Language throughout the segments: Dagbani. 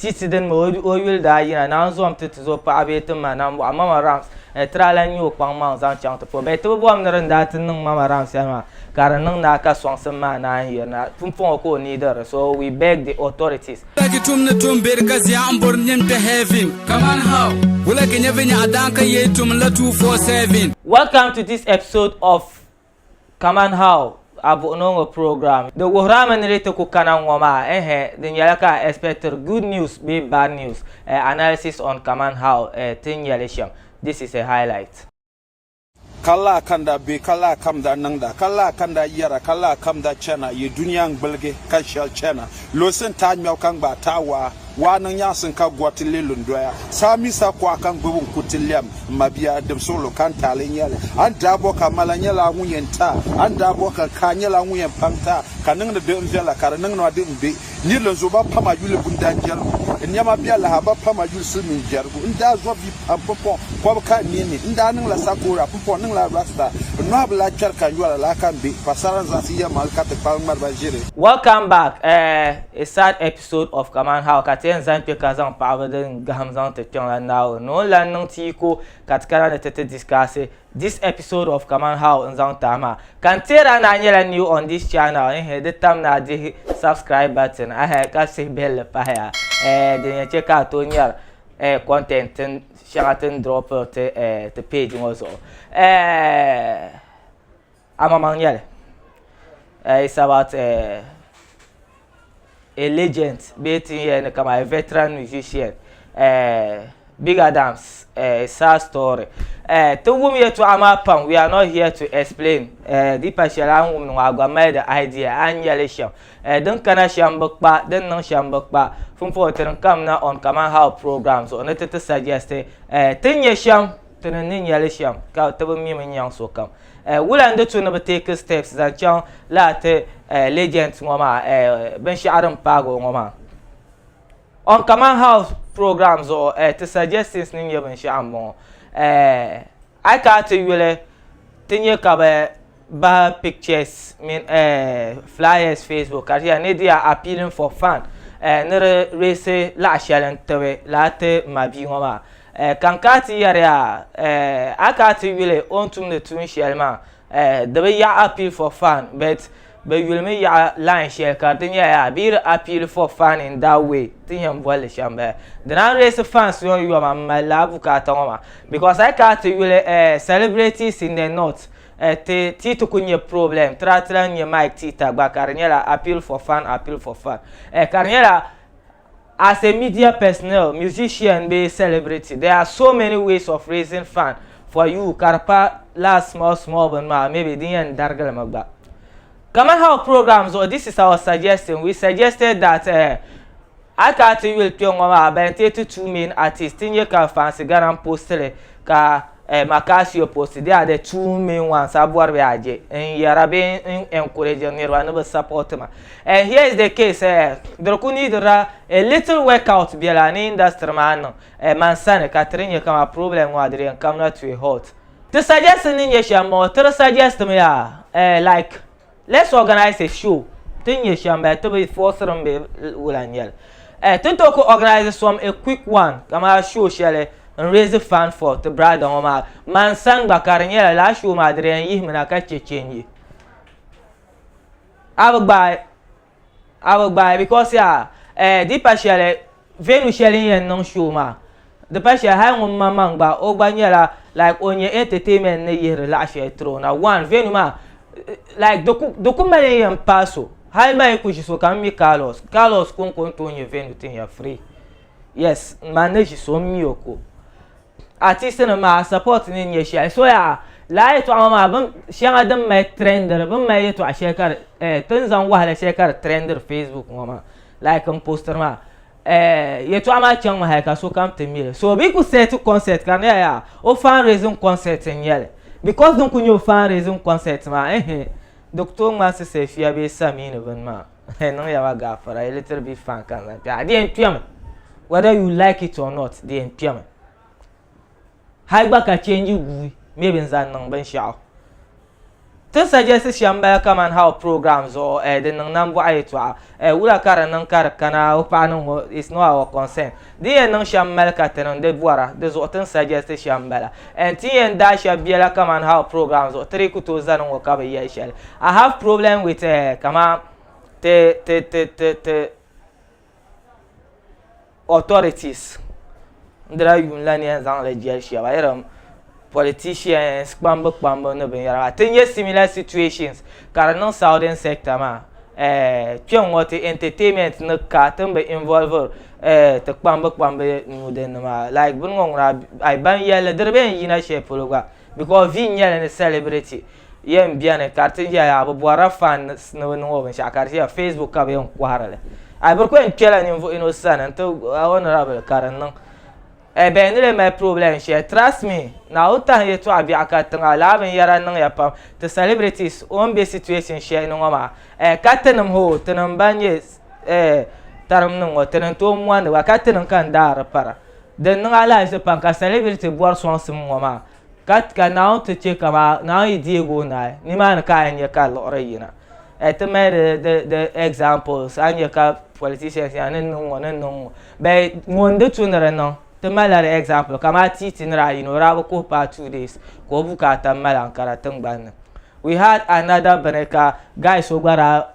Ti ti dini mi o yuli daa yina naan zom ti ti zo paɣa bee ti ma nambɔɣu Mama Rams eh, ti daa lahi nyɛ o kpaŋ maŋ zaŋ chaŋ ti polo bee ti bi bɔri ni din daa ti niŋ Mama Rams shɛli maa ka di niŋ naa ka sɔŋsim maa naan yirina pumpɔŋɔ ka o neediri li so we beg the authorities. Wula ki tum ni tum beri ka zia n bori nyin kpe heaven Kaman how? Wula ki nya vinyɛɣu daan ka yee tum la 247. Welcome to this episode of Kaman how a buɣino ŋɔ program di wuhirami ni di ti ku kana ŋɔ maa ɛhɛ di nyɛla ka a expectiri good news bee bad news eh, analysis on kaman how eh, ti ni nyɛli shɛm. This is a highlight. Ka laa ka n daa be, ka laa ka m daa niŋda, ka laa ka n daa yɛra, ka laa ka m daa chana, yi dunia n-gbiligi ka shɛli chana. Lunsi n-taai ŋmɛbu ka n gbaai taai waa, waa niŋ nyaɣisim ka gɔriti li lu n-doya. Saa mi sa kuɣa ka n gbibi n-ku ti lɛm m mabia dibisuɣulo ka n taali n-nyɛ li. A ni daa bɔ ka m mali a nyɛla ŋun yɛn ti a, a ni daa bɔ ka n ka a nyɛla ŋun yɛn paŋ ti a, ka niŋdi di n viɛla ka di niŋdi ma di m-be. Nirilim zuɣu ba pam a yuli bundan jɛrigu, n nɛma be alaha ba pam a yuli silimiin jɛrigu. N daa zo vi pam pumpɔŋ kɔbu ka n nini, n daa niŋla sakoora pumpɔŋ niŋla rasta. N nɔhi bi lahi kpɛri ka n yɔra laa ka m be, pasara n zaɣisi yɛlimaŋli ka ti kpalim ŋmari ba ʒiri. Welcome back eh, a sad episode of Kaman How ka ti yɛn zani kpe ka zaŋ paɣaba din gahim zaŋ ti kpiɔŋ la Naawuni ni o ni lan niŋ ti yiko ka ti kana ni ti ti discuss This episode of Kaman How n zaŋ tahi maa ka n teeri a ni a nyɛla new on this channel ehe di tam ni a dihi subscribe button ahe ka sihi bihilli pahiya eh din yɛn che ka a tooi nyari eh content tin shɛŋa ti ni dropiri ti eh ti page ŋɔ zuɣu eh amaŋmaŋ nyɛli eh it's about eh a legend bee ti ni yɛli ni kamani a veteran musician eh, Big Adams eh, sad story eh, ti wum yɛtɔɣa maa pam we are not here to explain eh, di pa shɛli a ni wumdi ŋɔ a gba mali di idea a ni nyɛli shɛm eh, din kana shɛm bi kpa din niŋ shɛm bi kpa pumpɔŋɔ ti ni kamina on kaman how program zuɣu ni ti ti suggest eh, ti ni nyɛ shɛm Ti ni ni nya li shɛm ka ti bi mimi nyaŋ sokam. Wula n-di tu ni bɛ take steps zaŋ chaŋ lala ti legend ŋɔ maa binshɛɣu din paagi o ŋɔ maa? On Kaman House program zuɣu ti suggestions ni nyɛ binshɛɣu m-bɔŋɔ. A yi kana ti yuli ti nya ka bɛ bahi pictures mini flyers Facebook ka di yɛli ni they are appealing for fund ni di reesi laɣa shɛli n-tibi lala ti mabia ŋɔ maa. Ka n kana ti yɛri ya a kana ti yuli o ni tumdi tuun shɛli maa di bi yaɣi appeal for fund but bɛ yulimi yaɣi line shɛli ka di nyɛla yaa bɛ yi di appeal for fund in that way ti ni yɛn boli li shɛm m-bala. Di naan reesi funds yomyoma m-mali lala bukaata ŋɔ maa because a yi kana ti yuli celebrities in the north Ti ti ti ku nyɛ problem ti daa ti lahi nyɛ mic tita gba ka di nyɛla appeal for fun appeal for fun ka di nyɛla as a media personnel musician bee celebrity there are so many ways of raising fund for you ka di pa laa small small bini maa maybe din yɛn darigili mi gba kamani how program zuɣu this is our suggestion we suggested that a ka ti yuli kpɛ ŋɔ maa ban ti ti two main artists ti nyɛ ka Fancy Ghana post li ka eh, Macasio post they are the two main ones a bɔri bɛ a je n yɛra bee n encourage niriba ni bɛ support ma and here is the case eh, di ku need ra a little workout bɛla ni industry maa niŋ eh, man sani ka ti di nyɛ kama problem ŋɔ a di yɛn kamina to a halt ti suggest ni nyɛ shɛm ŋɔ ti di suggest mi yaa eh, like Let's organize a show ti ni nyɛ shɛm bala ti bi forciri mi bee wula n nyɛli eh ti ni tooi ku organize some a quick one kamani show shɛli n raise fund for ti brother ŋɔ maa man sani gba ka di nyɛla lala show maa di di yɛn yihimi na ka che change a bi gbaai a bi gbaai because yaa eh di pa shɛli Venue shɛli n yɛn niŋ show maa di pa shɛli hali ŋun ma maŋ gba o gba nyɛla like o nyɛ entertainment ni yihiri laɣa shɛli tiri o na one venue maa like di ku mali n yɛn paai so hali man yi ku ʒi so ka n mi Carlos Carlos konko n tooi nyɛ venue tin ya free yes man ni ʒi so n mi o ko artist nim maa support ni nyɛ shɛli so yaa lala yɛltɔɣa ŋɔ maa bin shɛŋa din mali trendiri bin mali yɛltɔɣa shɛli ka di eh, ti ni zaŋ wahala shɛli ka di trendiri Facebook ŋɔ maa like n postiri maa eh, yɛltɔɣa maa chaŋmi hali ka sokam ti mili so bɛ ku set concert ka di nyɛla yaa o fundraising concert n nyɛli because din ku nyɛ o fundraising concert maa ehe di ku tooi ŋmani Sisefia bee Samini bini maa niŋ ya ma gaafara a little bit fan ka n zaŋ kpɛ a di yɛn kpɛmi whether you like it or not di yɛn kpɛmi hali gba ka change guui maybe n zaŋ niŋ binshaɣu. Ti suggest shɛm bala kaman how program zuɣu eh, di niŋ nambɔɣu yɛtɔɣa eh, wula ka di niŋ ka di kana o paɣa niŋ o it's not our concern. Di yɛn niŋ shɛm mali ka ti niŋ di bɔra di zuɣu ti ni suggest shɛm bala. And ti yɛn daa shɛba bela kaman how program zuɣu ti dii ku tooi zani ŋɔ ka bi yɛli shɛli. I have problem with eh, kaman ti ti ti ti ti authorities n dila yuun la ni yɛn zaŋ li jɛli shɛba irin politicians kpamba kpamba ni binyɛra maa ti nyɛ similar situations ka di niŋ southern sector maa kpɛŋ ŋɔ ti entertainment ni ka ti ni bi involve ti kpamba kpamba nuu dinni maa like bini ŋɔ ŋuna ai ban yɛlli di di bɛ yɛn yina shɛli polo gba because vi n nyɛli ni celebrity yɛn beni ka di ti yɛli a bi bɔrila fans ni bi niŋ o binshɛɣu ka di yɛli Facebook ka bi yɛn kɔhiri li a bi ku yɛn kpɛla ninvuɣ yino sani n-ti honorable ka di niŋ bɛ ni lee mali problem shɛli trust me Naawuni tahi yɛltɔɣa biɛɣu ka tiŋa lala binyɛra niŋya pam ti celebrities o ni be situation shɛli ni ŋɔ maa ka tinim hoo tinim ban nyɛ tarimnim ŋɔ tini n-tooi mondi ba ka tinim ka n-daari para din niŋ alahiziba pam ka celebrity bɔri sɔŋsim ŋɔ maa Ka ka Naawuni ti chɛ ka maa Naawuni yi deeg o naai, nimaani ka a yɛn nya ka liɣiri yina. Ti mali di di di examples, a ni nya ka politicians yaa ni niŋ ŋɔ ni niŋ ŋɔ. But ŋun di tu ni di niŋ, ti malila di example kamani Titi ni daa yina o daa bi kuhi paai 2 days ka o bukaata mali Ankara tiŋgbani ni. We had another bini ka guy so gba daa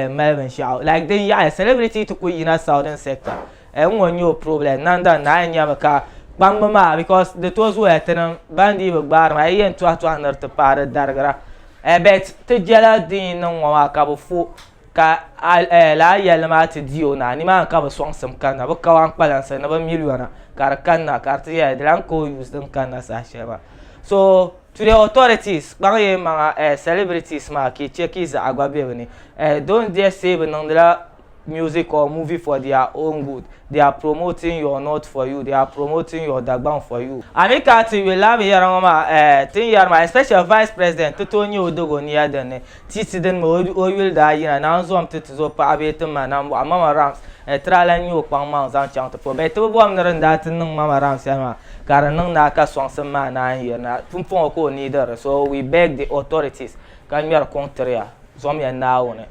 mali binshɛɣu like din yaɣiya celebrity ti kuli yina southern sector. N ŋɔ n-nyɛ o problem nandan ni a yɛn nyami ka kpamba maa because di tooi zooya tinim ban dii bi gbaari maa yi yɛn tɔhi tɔhi ni di ti paai di darigira but ti jɛla din yi niŋ ŋɔ maa ka bi fo ka lala yɛlli maa ti di o naa nimaani ka bi sɔŋsim kanna bi kawan kpalansi ni bi miliona ka di kanna ka di ti yɛli di lan ka o use din kanna saha shɛli maa so to the authorities kpaŋ ya maŋa celebrities maa ka yi che ka yi zaɣa gba be bi ni don't just say bi niŋdila music or movie for their own good they are promoting your not for you they are promoting your Dagbaŋ for you. A mi ka ti yuli laa binyɛra ŋɔ maa eh, ti ni yɛri maa especially vice president ti tooi nyɛ o dogo nia din ni titi dini mi o yuli daa yina naan zom ti ti zo paɣa bee ti ma nambɔɣu Mama Rams eh, ti daa lan nyɛ o kpaŋ maŋ zaŋ chaŋ ti polo but ti bi bɔri ni din daa ti niŋ Mama Rams shɛli maa ka di niŋ naa ka sɔŋsim maa naan yirina pumpɔŋɔ ka o neediri li so we beg the authorities ka ŋmɛri kuŋ tiriya zomya Naawuni.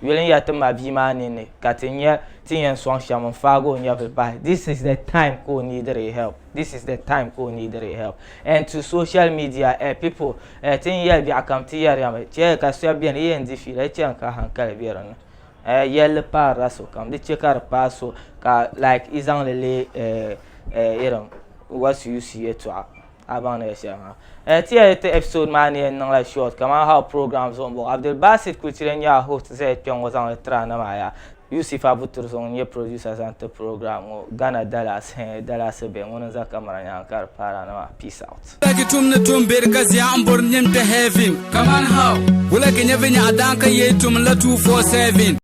Yuli n-ya ti ma bia maa ninni ka ti nya ti yɛn sɔŋ shɛm n-faagi o nyɛvili bahi. This is the time ka o neediri help. This is the time ka o neediri help. And to social media eh, people eh, ti ni yɛli biɛɣu kam ti yɛri ya mi, chɛ ka shɛba beni yi yɛn di fiila yi chani ka hankali be di ni. Eh, yɛlli paarila sokam, di chɛ ka di paai so ka like yi zaŋ li leei eh, eh, irin wasiusi yɛltɔɣa. A baŋ ni shɛli maa. Eh, ti yɛli ti episode maa ni yɛn niŋla short kamani how program zuɣu m-bɔŋɔ. Abdulbasit Kuchire n-nyɛ a host zaya kpe ŋɔ zaŋli tiri a na maa yaa. Yusuf Abuturzo n-nyɛ producer zaŋ ti program ŋɔ. Ghana Dallas, eh, Dallas be ŋuni n-za camera nyaaŋa ka di paari a na maa. Peace out. Wula ki tum ni tum beri ka zia m bori nyin kpe heaven. Kaman how? Wula ki nyɛ vinyɛɣu daan ka yee tum la 247.